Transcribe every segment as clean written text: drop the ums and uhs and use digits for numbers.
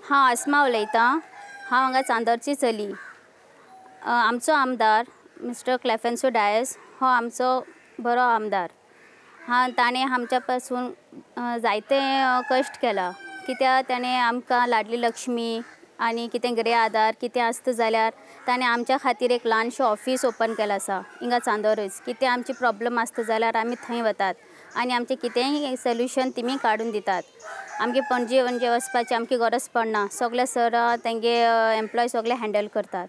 हांव आस्मा उलयतां. हांव हांगा चांदरची चली. आमचो आमदार मिस्टर क्लेफेन्सो डायस हो आमचो बरो आमदार. हा, ताणें आमच्या पासून जायते कश्ट केला. कित्याक ताणें आमकां लाडली लक्ष्मी आनी कितें गृह आदार कितें आसता जाल्यार ताणें आमच्या खातीर एक ल्हानशें ऑफीस ओपन केलां आसा हिंगा चांदोरच. कितें आमची प्रॉब्लम आसता जाल्यार आमी थंय वतात आनी आमचें कितेंय सोल्युशन तिमी काडून दितात. आमगे पणजे वणजे वचपाची आमकां गरज पडना. सगळे सर तेंगे एम्प्लॉय सगळे हँडल करतात.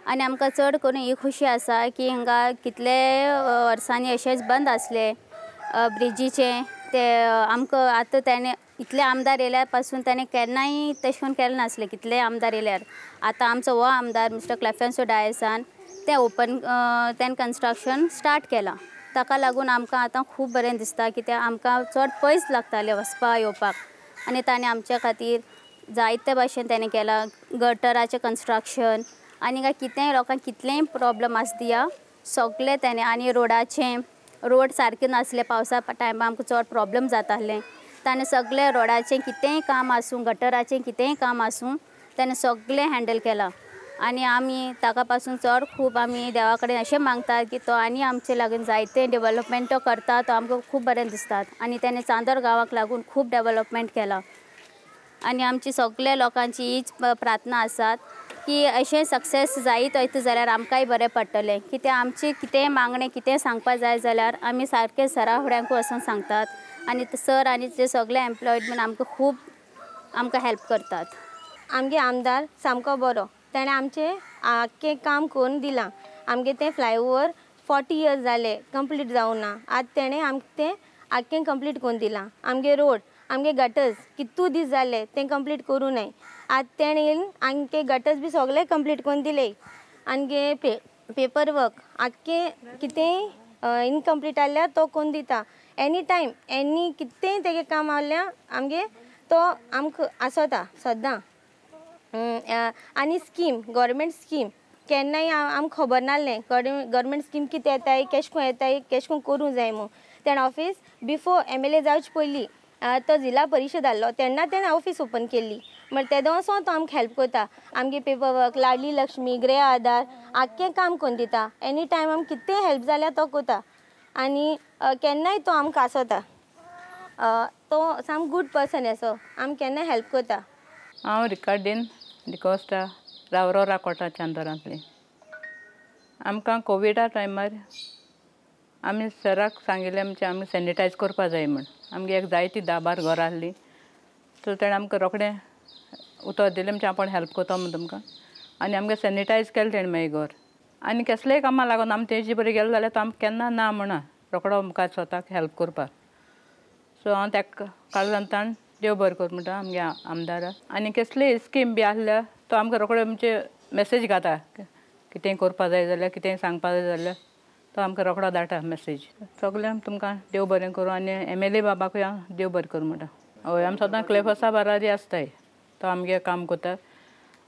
आनी आमकां चड करून ही खुशी आसा की हांगा कितले वर्सांनी अशेंच बंद आसले ब्रिजीचें ते आमकां आतां तेणें इतले आमदार येयल्या पासून ताणें केन्नाय तशें करून केलें नासलें. कितले आमदार येयल्यार आतां आमचो हो आमदार मिस्टर क्लेफेन्सो डायसान तें ओपन तेणें कन्स्ट्रक्शन स्टार्ट केलां. ताका लागून आमकां आतां खूब बरें दिसता कित्याक आमकां चड पयस लागतालें वचपा येवपाक आनी ताणें आमच्या खातीर जायते भाशेन ताणें केलां. गटराचें कन्स्ट्रक्शन आनी काय कितेंय लोकांक कितलेंय प्रॉब्लम आसता या सगळें ताणें. आनी रोडाचें रोड सारकें नासलें पावसा टायमार आमकां चड प्रॉब्लम जातालें. ताणें सगळें रोडाचें कितेंय काम आसूं गटराचें कितेंय काम आसूं ताणें सगळें हँडल केलां. आनी आमी ताका पासून चड खूब आमी देवा कडेन अशें मागतात की तो आनी आमचे लागून जायते डेवलपमेंट तो करता. तो आमकां खूब बरें दिसतात आनी ताणें चांदोर गांवाक लागून खूब डेवलपमेंट केलां. आनी आमची सगल्या लोकांची हीच प्रार्थना आसात की अशें सक्सेस जायत वयता जाल्यार आमकांय बरें पडटलें. कित्याक आमचें कितेंय मागणें कितेंय सांगपा जाय जाल्यार आमी सारकें सरा फुड्यांकूय वचोन सांगतात आनी सर आनी ते सगळे एम्प्लॉयड बीन आमकां खूब आमकां हेल्प करतात. आमगे आमदार सामको बरो. ताणें आमचें आख्खें काम करून दिलां. आमगे तें फ्लायओवर 40 इयर्स जाले कंप्लीट जावना. आतां तेणें आमकां तें आख्खें कंप्लीट करून दिलां. आमगे रोड आमगे गटर्स कितू दीस जाले तें कंप्लीट करूं नाय. आतां तेणें येवन आमगे गटर्स बी सगळे कंप्लीट करून दिले. आमगे पेपर वर्क आख्खें कितेंय इनकम्प्लीट आहल्यार तो करून दिता. एनी टायम एनी कितेंय तेगे काम आहल्यार आमगे तो आमकां आसता सद्दां. आनी स्कीम गव्हर्मेंट स्कीम केन्नाय आमकां खबर नासलें गव्हर्मेंट स्कीम कितें येताय केशें कोन्न येताय केशें कोन्न करूंक जाय म्हूण. तेणें ऑफीस बिफोर MLA जावचे पयलीं तो जिल्ला परिशद आहलो तेन्ना तेणें ऑफीस ओपन केल्ली. म्हळ्यार तेदो वचोन तो आमकां हेल्प करता. आमगे पेपर वर्क लाडली लक्ष्मी गृह आदार आख्खें काम करून दिता. एनी टायम आमकां कितेंय हेल्प जाल्यार तो करता आनी केन्नाय तो आमकां आसता. तो सामको गूड पर्सन असो आमकां केन्नाय हेल्प करता. हांव रिकार्डीन डिकोस्टा रावरोरा कोटा चांदोरांतली. आमकां कोविडा टायमार आमी सराक सांगिल्लें आमचें आमी सॅनिटायज करपा जाय म्हूण. आमगे एक जायती 10-12 घरां आहलीं तर ताणें आमकां रोखडें उतर दिलें म्हणजे आपूण हेल्प करता म्हूण तुमकां. आनी आमगे सॅनिटायज केलें तेणें मागीर घर. आनी कसलेय कामां लागून आमी तेजे बरें गेले जाल्यार तो आमकां केन्ना ना म्हणा रोखडो आमकां स्वताक हेल्प करपाक. सो हांव ताका काळजांतल्यान देव बरें करूं म्हणटा आमगे आमदाराक. आनी कसलीय स्कीम बी आहल्यार तो आमकां रोखडो म्हणजे मॅसेज घाता कितेंय करपा जाय जाल्यार कितेंय सांगपा जाय जाल्यार तो आमकां रोखडो धाडटा मॅसेज. सगळ्यांक तुमकां देव बरें करूं आनी MLA बाबाकूय हांव देव बरें करूं म्हणटा. हय, आमी सदां क्लेफसा बारारी आसताय तो आमगे काम करता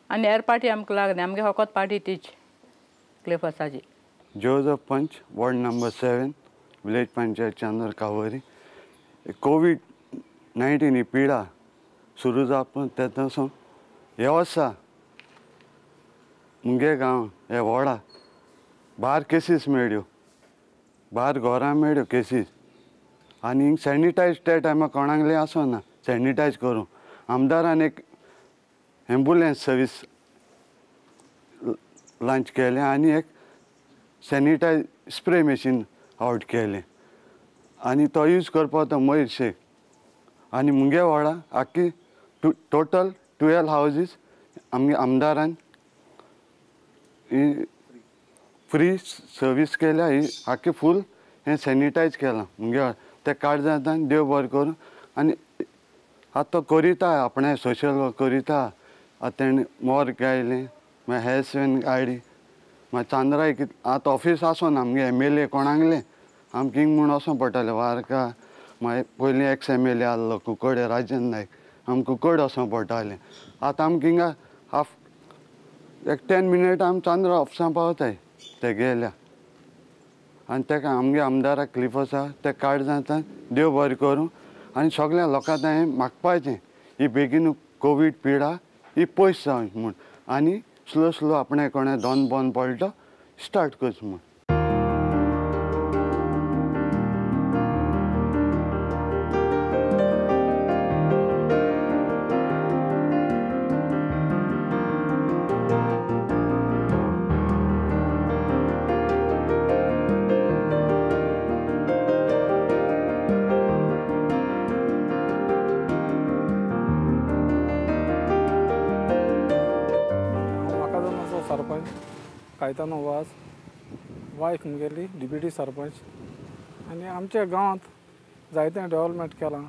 आनी हेर पार्टी आमकां लागना. आमगे फकत पार्टी तीच क्लेफसाची. Joseph Panch, ward number 7, village panchayat Chandor Kaveri. COVID-19 ही पिडा सुरू जावप तेन्ना हे वर्सा मुगे गांव हे वॉर्डा 12 केसीस मेळ्ळ्यो, 12 घरां मेळ्ळ्यो केसीस. आनी सॅनिटायज त्या टायमार कोणाकलें आसना सॅनिटायज करूं. आमदारान एक एम्बुलन्स सर्वीस लांच केलें आनी एक सॅनिटायज स्प्रे मशीन आवट केलें आनी तो यूज करपाक तो मयूर शेख. आनी मुगे वॉर्डा आख्खी टोटल 12 हावजीस आमगे आमदारान ही फ्री सर्वीस केल्या. ही आख्खी फूल हें सॅनिटायज केलां मुगे ते काळजांतल्यान देव बरें करूं. आनी आतां तो करिता आपणें सोशल वर्क करिता. आतां तेणें मोर्ग गायलें, मागीर हेल्थ गाडी, मागीर चांदराय आतां ऑफीस आसना आमगे MLA कोणागलें आमकां हिंग म्हूण वचों पडटालें वार्का. मागीर पयलीं एक्स MLA आहलो कुंकड्डे राजन नायक, आमकां कुंकड्डे वचों पडटालें. आतां आमकां हिंगा हाफ एक 10 मिनट आमी चांदरा ऑफिसां पावताय ते गेल्या. आनी ताका आमगे आमदाराक क्लिफ आसा ते काळजांतल्यान देव बरें करूं आनी सगळ्या लोकांक हांवें मागपाचें ही बेगीन कोवीड पिडा ही पयस जावं म्हूण आनी स्लो स्लो आपणें कोणें दोन बंद पडलो स्टार्ट करचो म्हूण. सरपंच कायतानो वाज, वायफ मुगेली डिप्युटी सरपंच आनी आमच्या गांवांत जायतें डेवलपमेंट केलां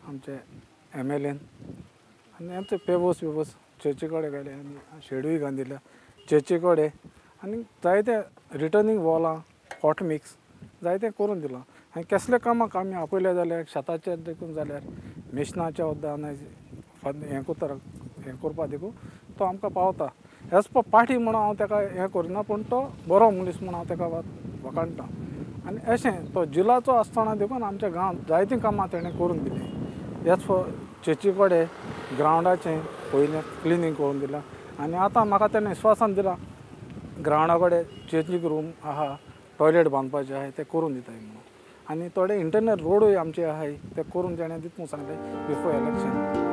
आमचे एम एल एन आनी आमचे पेवस बिवस चर्ची कडेन घाले आनी शेडूय घालून दिल्या चर्ची कडेन आनी जायते रिटर्नींग वॉलां हॉट मिक्स जायतें करून दिलां. आनी कसल्या कामाक आमी आपयले जाल्यार शेताचेर देखून जाल्यार मिशनाच्या वखदां हें करता हें करपा देखून तो आमकां पावता. एज पर पार्टी म्हणून हांव ताका हें करिना पूण तो बरो मनीस म्हूण हांव ताका वखाणटा. आनी अशें तो जिलाचो आसतना देखून आमच्या गांवांत जायतीं कामां तेणें करून दिलीं. एज फॉर चर्ची कडेन ग्रावंडाचें पयलें क्लिनींग करून दिलां आनी आतां म्हाका तेणें विश्वासान दिलां ग्रावंडा कडेन चेंजींग रूम आहा, टॉयलेट बांदपाचें आहा तें करून दिताय म्हणून. आनी थोडे इंटरनल रोडूय आमचे आहाय ते करून तेणें दिता म्हूण सांगलें बिफोर इलेक्शन.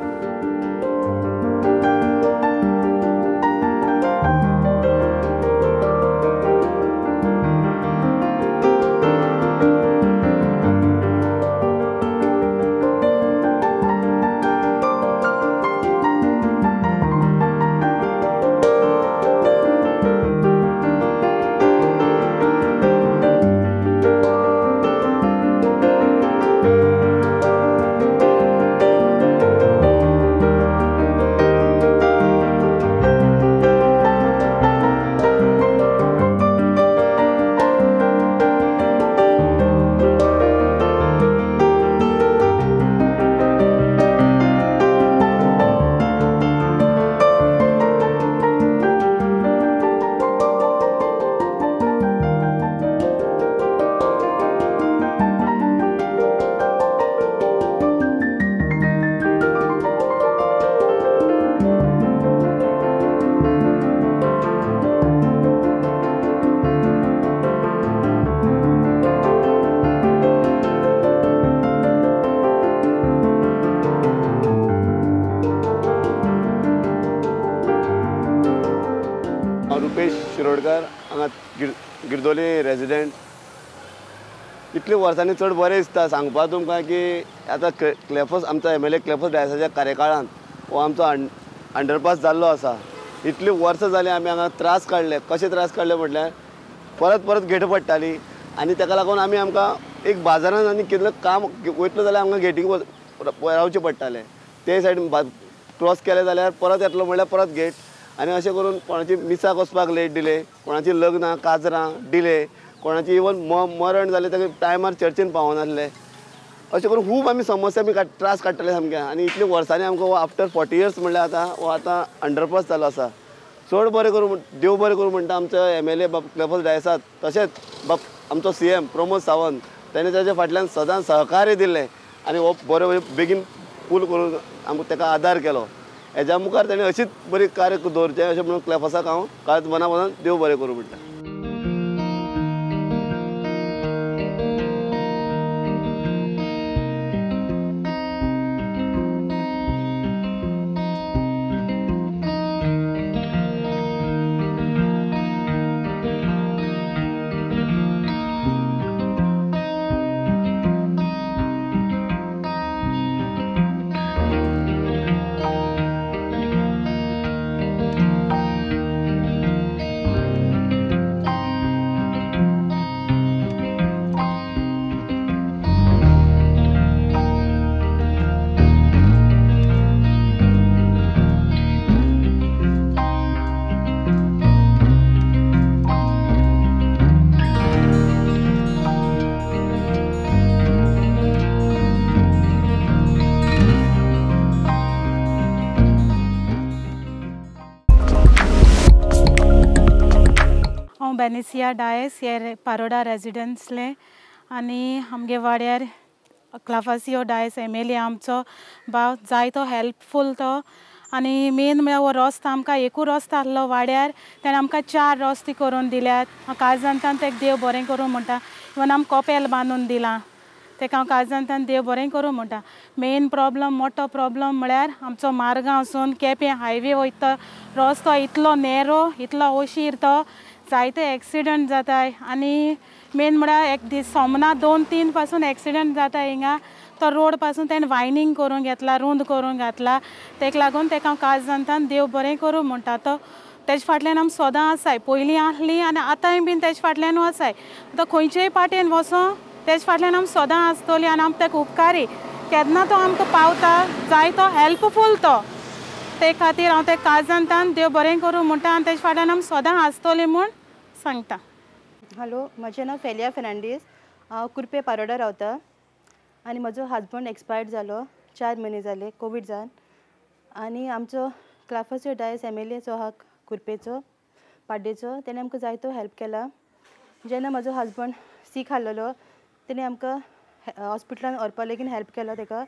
रुपेश शिरोडकर हांगा गिरदोली रेजिडेंट. इतले वर्सांनी चड बरें दिसता सांगपा तुमकां की आतां क्लेफस आमचो एम एल ए क्लेफस डायसाच्या कार्यकाळांत हो आमचो अंडरपास जाल्लो आसा. इतलीं वर्सां जालीं आमी हांगा त्रास काडले. कशे त्रास काडले म्हटल्यार परत परत गेट पडटाली आनी ताका लागून आमी आमकां एक बाजारान आनी कितलें काम वयतलो जाल्यार आमकां गेटीक रावचें पडटालें. ते सायडीन क्रॉस केलें जाल्यार परत येतलो म्हणल्यार परत गेट. आनी अशें करून कोणाची मिसाक वचपाक लेट डिले, कोणाची लग्नां काजरां डिले, कोणाची इवन मरण जालें ताका टायमार चर्चीन पावनासले. अशें करून खूब आमी समस्या आमी त्रास काडटाले सामके. आनी इतले वर्सांनी आमकां हो आफ्टर 40 इयर्स म्हणल्यार आतां हो आतां अंडरपास जालो आसा. चड बरें करूं देव बरें करूं म्हणटा आमचो एम एल ए बाब क्लेफस डायसात, तशेंच बाब आमचो सी एम प्रमोद सावंत ताणें ताच्या फाटल्यान सदांच सहकार्य दिलें आनी हो बरो बेगीन पूल करून आमकां ताका आदार केलो. हेज्या मुखार ताणें अशीच बरी कार्य दवरचें अशें म्हणून क्लेफसाक हांव कांयच मना मनान देव बरें करूं म्हणटा. बेनिसिया डायस हे पारोडा रेजिडन्सले आनी आमगे वाड्यार Clafasio Dias M L A आमचो भाव जायतो हेल्पफूल तो आनी मेन म्हळ्यार हो रस्तो आमकां एकूच रस्तो आसलो वाड्यार, तेणें आमकां 4 रस्ते करून दिल्यात. हांव काळजांतल्यान तेका देव बरें करूं म्हणटा. इवन आमकां कपेल बांदून दिलां, तेका हांव काळजांतल्यान देव बरें करूं म्हणटा. मेन प्रॉब्लम, मोठो प्रॉब्लम म्हळ्यार आमचो मारगांव सून केपें हायवे वयता रस्तो इतलो नेरो, इतलो अशीर, तो जायते एक्सिडंट जाताय. आनी मेन म्हळ्यार एक दीस सोमना 2-3 पासून एक्सिडंट जाता हिंगा. तो रोड पासून तेणें वायनींग करून घेतला, रूंद करून घातला. तेका लागून तेका हांव काळजांतल्यान देव बरें करूं म्हणटा. तो तेजे फाटल्यान आमी सदां आसाय, पयलीं आसली आनी आतांय बीन तेजे फाटल्यानूच आसाय. आतां खंयचेय पाटेन वचों तेजे फाटल्यान आमी सदां आसतली आनी आमी तेका उपकारी. केन्ना तो आमकां पावता, जाय तो हेल्पफूल तो, ते खातीर हांव तेका काळजांतल्यान देव बरें करूं म्हणटा आनी तेजे फाटल्यान आमी सदां आसतली म्हूण सांगता. हॅलो, म्हजें नांव फेलिया फेर्नांडीस. हांव कुर्पे पारोडा रावता आनी म्हजो हजबंड एक्सपायर्ड जालो 4 म्हयने जाले कोवीड जावन. आनी आमचो क्लाफासो डायस MLA जो आहा कुर्पेचो पाड्डेचो, तेणें आमकां जायतो हेल्प केला. जेन्ना म्हजो हजबंड सीक आसलेलो तेणें आमकां हॉस्पिटलान व्हरपा लेगीन हेल्प केलो तेका.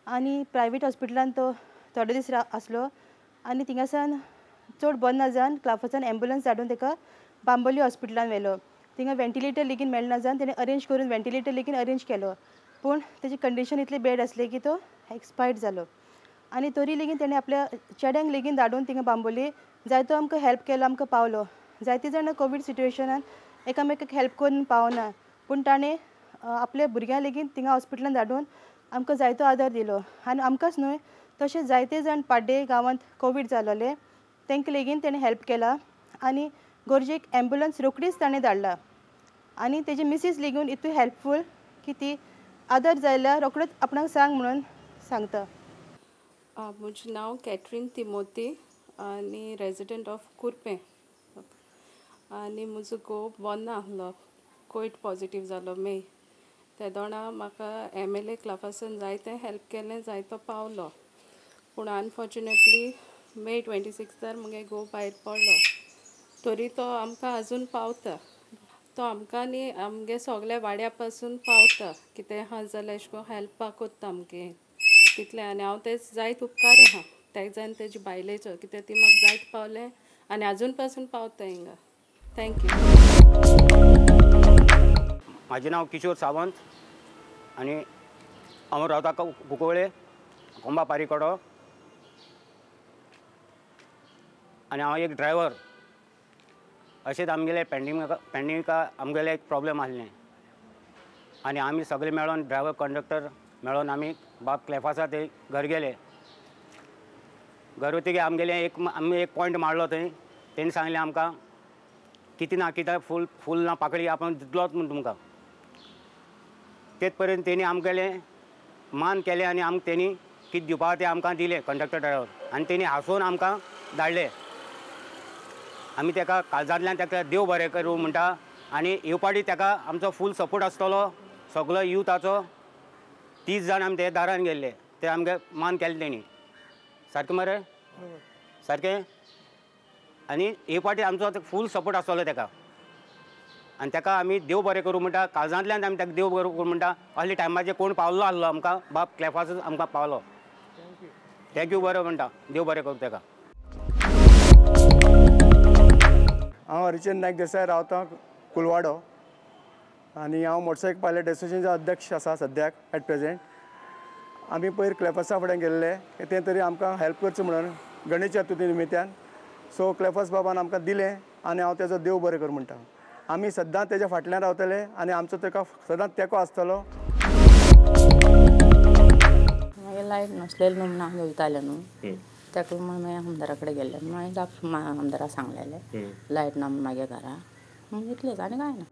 आनी प्रायवेट हॉस्पिटलान तो थोडे दीस आसलो आनी थिंगासान चड बरो ना जावन क्लाफासान एम्बुलंस धाडून तेका बांबोली हॉस्पिटलान व्हेलो. थिंगा वेंटिलेटर लेगीन मेळना जावन तेणें अरेंज करून वेंटिलेटर लेगीन अरेंज केलो, पूण तेजी कंडिशन इतली बॅड आसली की तो एक्सपायर्ड जालो. आनी तरी लेगीन तेणें आपल्या चेड्यांक लेगीन धाडून थिंगा बांबोली जायतो आमकां हेल्प केलो, आमकां पावलो. जायते जाणां कोवीड सिट्युएशनान एकामेकाक हेल्प करून पावना, पूण ताणें आपल्या भुरग्यांक लेगीन थिंगा हॉस्पिटलान धाडून आमकां जायतो आदार दिलो. आनी आमकांच न्हय तशें जायते जाण पाड्डे गांवांत कोवीड जालोले तांकां लेगीन तेणें हेल्प केला. आनी गरजेक एम्बुलंस रोखडीच ताणें धाडला. आनी तेजी मिसीस लेगून इतली हेल्पफूल की ती आदार जाल्यार रोखडोच आपणाक सांग म्हणून सांगता. म्हजें नांव कॅथरीन तिमोती आनी रेजिडंट ऑफ कुर्पें. आनी म्हजो घोव बरो ना आसलो, कोविड पॉजिटीव जालो मे. तेदोणा म्हाका MLA क्लाफासान जायतें हेल्प केलें, जायतो पावलो. पूण अनफॉर्च्युनेटली मे 26 मुगे घोव भायर पडलो, तरी तो आमकां आजून पावता. तो आमकां न्ही आमगे सगल्या वाड्या पासून पावता, कितें आहा जाल्यार अशें करून हेल्पाक कोत्ता आमगे तितलें. आनी हांव तें जायत उपकार आहा तेज्या आनी तेजे बायलेचो, कित्याक ती म्हाका जायत पावलें आनी आजून पासून पावता हिंगा. Thank you. म्हाजें नांव किशोर सावंत आनी हांव रावता कुंकवळे कोंबा पारीकडो आनी हांव एक ड्रायव्हर. अशेंच आमगेले पेंडिंगा आमगेले एक प्रॉब्लम आसलें आनी आमी सगळे मेळोन ड्रायव्हर कंडक्टर मेळोन आमी बाब क्लेफासा थंय घर गेले. घर वतकीर आमगेले एक आमी एक पॉयंट मारलो थंय. तेणी सांगलें आमकां कितें ना कितें फूल फूल ना पाकळी आपूण दितलोच म्हूण तुमकां. तेच पर्यंत तेणी आमगेलें मान केलें आनी आमकां तेणी कितें दिवपा तें आमकां दिलें कंडक्टर ड्रायव्हर. आनी तेणी हांसोवन आमकां धाडले. आमी तेका काळजांतल्यान तेका देव बरें करूं म्हणटा आनी येवपाटी तेका आमचो फूल सपोर्ट आसतलो सगलो युथाचो. 30 जाण आमी ते दारान गेल्ले ते आमगे मान केलें तेणी. सारकें मरे? सारकें. आनी हे पाटी आमचो फूल सपोर्ट आसतलो तेका आनी तेका आमी देव बरें करूं म्हणटा, काळजांतल्यान आमी तेका देव बरें करूं म्हणटा. असले टायमाचेर कोण पावलो आसलो आमकां बाब क्लेफास आमकां पावलो. Thank you बरें म्हणटा, देव बरें करूं तेका. हांव हरिचंद नायक देसाय, रावता कुलवाडो आनी हांव मोटरसायकल पायलट एसोसिएशनचो अध्यक्ष आसा सद्याक एट प्रेजेंट. आमी पयर क्लेफासा फुडें गेल्ले तें तरी आमकां हेल्प करचें म्हणून गणेश चतुर्थी निमित्यान. सो क्लेफास बाबान आमकां दिलें आनी हांव तेजो देव बरें कर म्हणटा. आमी सद्दां तेज्या फाटल्यान रावतले आनी आमचो तेका सदांच तेंको आसतलो. मागीर लायट नासलेली न्हू म्हणून हांव वयतालें न्हू, ताका लागून मागीर आमदारा कडेन गेल्लें. मागीर आमदारा सांगलेलें लायट ना म्हूण मागीर घरा, इतलेंच आनी कांय ना.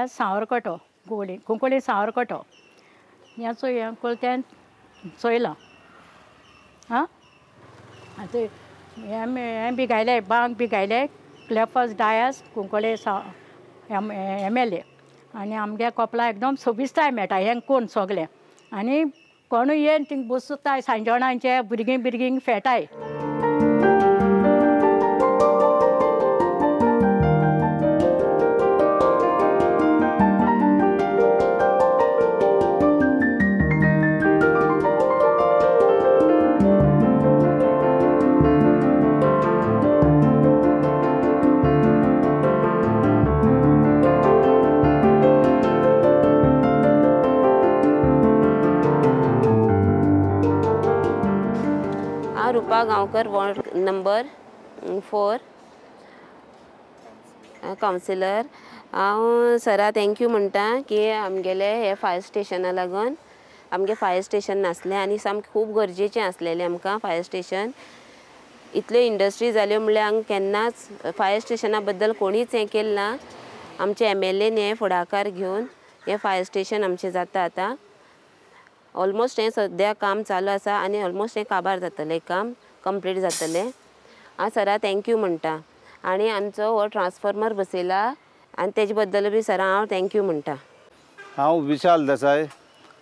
म्हळ्यार सावरकटो, कुंकळी कुंकळी सावरकटो हें चोय, हें कोल तें चोयलां. आं आतां हें हें बी घायलें, बांक बी घायले क्लेफस डायस कुंकळे MLA. आनी आमगे कोपला एकदम सोबिस्ताय मेळटा हें कोण सगळें, आनी कोणूय येवन थिंग बसताय सांजणांचे, भुरगीं बिरगीं फेटाय. Rupa Gaonkar, ward number 4, councillor. हांव सरा thank you म्हणटा की आमगेले हे फायर स्टेशना लागून आमगे फायर स्टेशन नासलें आनी सामकें खूब गरजेचें आसलेलें आमकां फायर स्टेशन. इतल्यो इंडस्ट्री जाल्यो म्हणल्यार हांगा केन्नाच फायर स्टेशना बद्दल कोणीच हें केलें ना. आमचे MLA हें फुडाकार घेवन हें फायर स्टेशन आमचें जाता आतां. ऑलमोस्ट हें सद्या काम चालू आसा आनी ऑलमोस्ट हें काबार जातलें, काम कंप्लीट जातलें. हांव सरा thank you म्हणटा आनी आमचो हो ट्रान्सफॉर्मर बसयला आनी तेजे बद्दल बी सरा हांव thank you म्हणटा. हांव विशाल देसाय,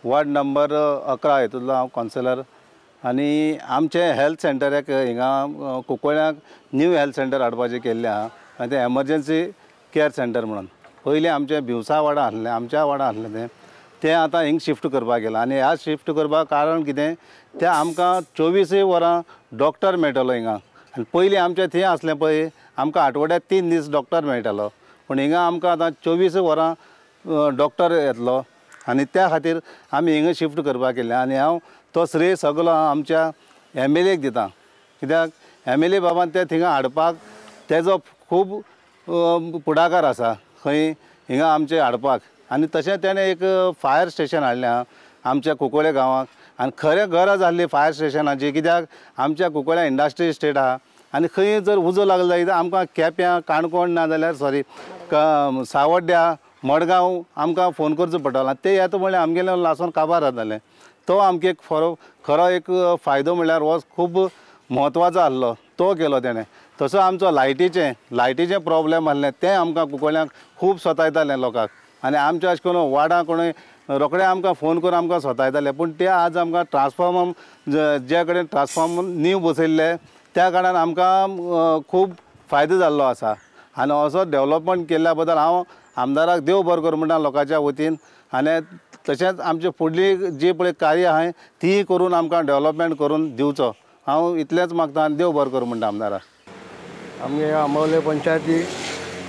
वार्ड नंबर 11 हितूंतलो हांव कावन्सिलर. आनी आमचें हेल्थ सेंटर एक हिंगा कुंकळ्यांक न्यू हेल्थ सेंटर हाडपाचें केल्लें आहा, आनी तें एमरजन्सी केअर सेंटर म्हणून पयलीं आमचें भिवसा वाडा आसलें, आमच्या वाडा आसलें तें, तें आतां हिंग शिफ्ट करपाक गेलां. आनी ह्या शिफ्ट करपाक कारण कितें, तें आमकां 24 वरां डॉक्टर मेळटलो हिंगा. आनी पयलीं आमचें थंय आसलें पळय, आमकां आठवड्याक 3 दीस डॉक्टर मेळटालो, पूण हिंगा आमकां आतां 24 वरां डॉक्टर येतलो आनी त्या खातीर आमी हिंगा शिफ्ट करपाक केल्लें. आनी हांव तो श्रेय सगलो आमच्या MLA दिता, कित्याक MLA बाबान ते थिंगा हाडपाक तेजो खूब फुडाकार आसा खंय हिंगा आमचे हाडपाक. आनी तशें तेणें एक फायर स्टेशन हाडलें आहा आमच्या कुंकळे गांवाक, आनी खरें गरज आसली फायर स्टेशनाची, कित्याक आमच्या कुंकळ्या इंडस्ट्री स्टेट आहा आनी खंय जर उजो लागलो जाल्यार आमकां केप्यां, काणकोण ना जाल्यार सॉरी सावड्ड्या, मडगांव आमकां फोन करचो पडटलो. ते येता म्हणल्यार आमगेलें लासून काबार जातालें. तो आमकां एक खरो एक फायदो म्हणल्यार हो खूब म्हत्वाचो आसलो, तो केलो तेणें. तसो आमचो लायटीचें प्रोब्लेम आसलें तें आमकां कुंकळ्यांक खूब सतायतालें लोकांक. आनी आमच्या अशें करून वाडां कोणूय रोखडे आमकां फोन करून आमकां सतायताले, पूण ते आज आमकां ट्रान्सफॉर्मर जे कडेन ट्रान्सफॉर्मर न्यू बसयल्ले त्या कारणान आमकां खूब फायदो जाल्लो आसा. आनी असो डेवलपमेंट केल्ल्या बद्दल हांव आमदाराक देव बरो करूं म्हणटा लोकांच्या वतीन. आनी तशेंच आमची फुडली जी पळय कार्य आहाय ती करून आमकां डेवलपमेंट करून दिवचो, हांव इतलेंच मागता आनी देव बरो करूं म्हणटा आमदाराक. आमगे आंबोले पंचायती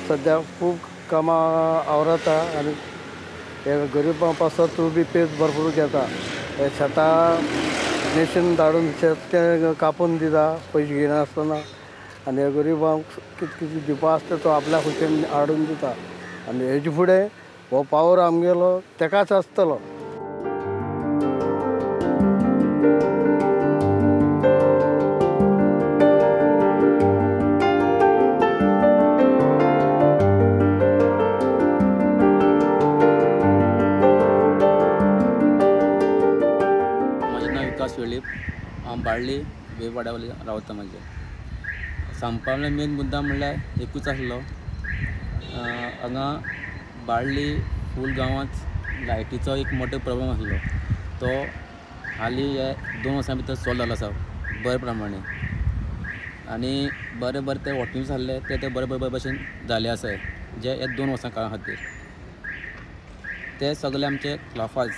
सद्या खूब कामां आवरता आनी हे गरिबां पासत तूं बी पेज भरपूर घेता. हे शेतां मेशीन धाडून शेत तें कापून दिता पयशे घेयनासतना, आनी हे गरिबांक कितें कितें दिवपा आसता तो आपल्या खुशेन हाडून दिता. आनी हेजे फुडें हो पावर आमगेलो तेकाच आसतलो. वेळीप, हांव बाळ्ळी वेवाड्यावली रावता. म्हजें सांगपा म्हणल्यार मेन मुद्दा म्हणल्यार एकूच आसलो, हांगा बाळ्ळी फूल गांवांत लायटीचो एक मोठो प्रोब्लम आसलो, तो हालीं हे 2 वर्सां भितर सोल्व जालो आसा बरे प्रमाणे. आनी बरें बरें ते वोटिंग जाल्ले ते ते बरे बरे भशेन जाले आसा जे हे 2 वर्सां काळा खातीर. ते सगळे आमचे क्लाफाज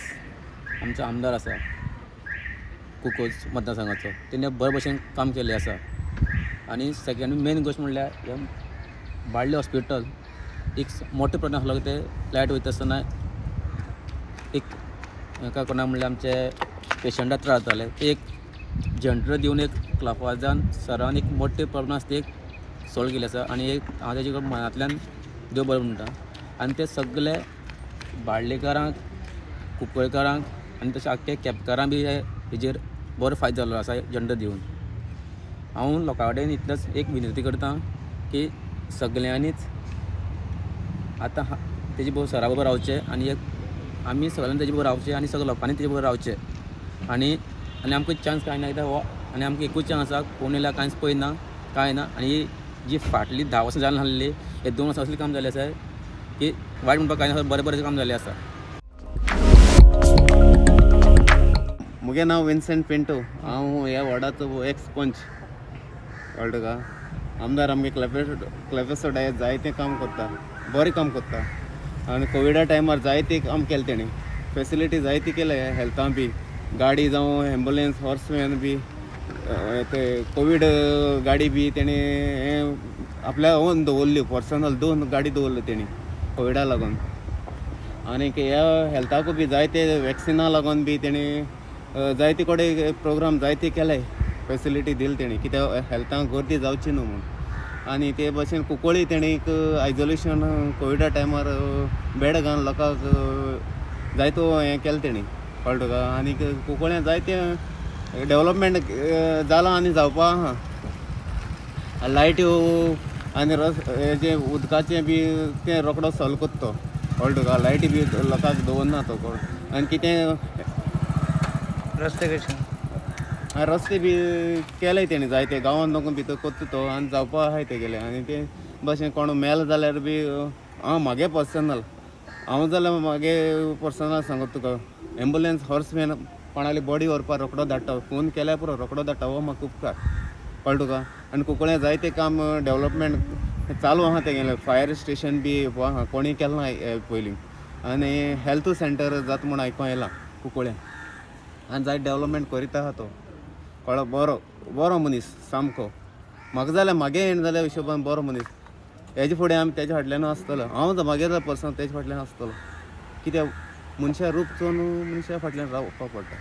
आमचो आमदार आसा कुकोज मतदारसंघाचो, तेणें बरे भशेन काम केल्लें आसा. आनी सेकेंड मेन गोश्ट म्हणल्यार हे बाळ्ळी हॉस्पिटल एक मोठो प्रॉब्लम आसलो ते लायट वयता आसतना एक काय कोणा म्हणल्यार आमचे पेशंटाक त्रास जाताले, ते एक जनरेटर दिवन एक क्लाफाजान सरान एक मोठे प्रॉब्लम आसा ते एक सोल्व केल्ले आसा. आनी एक हांव तेजे मनांतल्यान देव बरें म्हणटा. आनी ते सगळे बाळ्ळीकारांक, कुंकळकारांक आनी तशें आख्खे केपकारांक बी हेजेर बरो फायदो जाल्लो आसा जनरेटर दिवन. हांव लोकां कडेन इतलेंच एक विनंती करता की सगल्यांनीच आतां तेजे बरोबर सरा बरोबर रावचें आनी एक आमी सगळ्यांनी तेजे बरोबर रावचें आनी सगळ्या लोकांनी तेजे बरोबर रावचें. आनी आनी आमकां चान्स कांय ना कित्याक हो आनी आमकां एकूच चान्स आसा, कोण येयला कांयच पळयना कांय ना. आनी जी फाटली 10 वर्सां जावन आसली हे 2 वर्सां असलें काम जालें आसा की वायट म्हणपाक कांय ना, बरें बरें काम जालें आसा. म्हगें नांव विन्सेंट पिंटो, हांव ह्या वॉर्डाचो एक्स पंच. कळ्ळें तुका? आमदार आमगे क्लेफेसो डायस जायतें काम करता, बरें काम करता आनी कोविडा टायमार जायतें काम केलें तेणें, फेसिलिटी जायती केल्या हेल्थां बी, गाडी जावं एम्बुलन्स हॉर्समॅन बी, ते कोवीड गाडी बी तेणें हें आपल्या ओन दवरल्यो, पर्सनल 2 गाडी दवरल्यो तेणी कोविडा लागून. आनीक ह्या हेल्थाकूय बी जायते वॅक्सिना लागून बी तेणी जायते कडेन प्रोग्राम जायते केले, फेसिलिटी दिली तेणी कित्याक हेल्थाक गर्दी जावची न्हू म्हूण. आनी ते भशेन कुंकळ्ळी तेणी एक आयजोलेशन कोविडा टायमार बेड घालून लोकांक जायतो हें केलें तेणी. कळ्ळें तुका? आनी कुंकळ्ळ्यां जायतें डेवलपमेंट जालां आनी जावपा आहा. लायट्यो आनी हेजें उदकाचें बी तें रोकडो सोल्व करता तो. कळ्ळें तुका? लायटी बी लोकांक दवरना तो कोण. आनी कितें रस्ते कशे रस्ते बी केले तेणी जायते गांवांत नको भितर करता तो आनी जावपा आहाय तेगेले. आनी ते भशेन कोण मेल जाल्यार बी हांव म्हागे पर्सनल, हांव जाल्यार म्हागे पर्सनल सांगता तुका, एम्बुलन्स हॉर्समॅन कोणाली बॉडी व्हरपाक रोकडो धाडटा, फोन केल्यार पुरो रोकडो धाडटा, हो म्हाका उपकार. कळ्ळें तुका? आनी कुंकळ्ळ्यां जायते काम डेवलपमेंट चालू आहा तेगेलें, फायर स्टेशन बी आहा, कोणी केलें ना पयलीं. आनी हेल्थ सेंटर जाता म्हूण आयकोंक आयलां कुंकळ्ळ्यां. आनी जायते डेवलपमेंट करीत आहा तो. कळ्ळो? बरो बरो मनीस सामको. म्हाका जाल्यार म्हागे हेण जाल्यार हिशोबान बरो मनीस. हेजे फुडें आमी तेजे फाटल्यान आसतलो, हांव म्हागे जाल्यार पर्सनल तेजे फाटल्यान आसतलो, कित्याक मनशा रूप चोवन मनशा फाटल्यान रावपाक पडटा.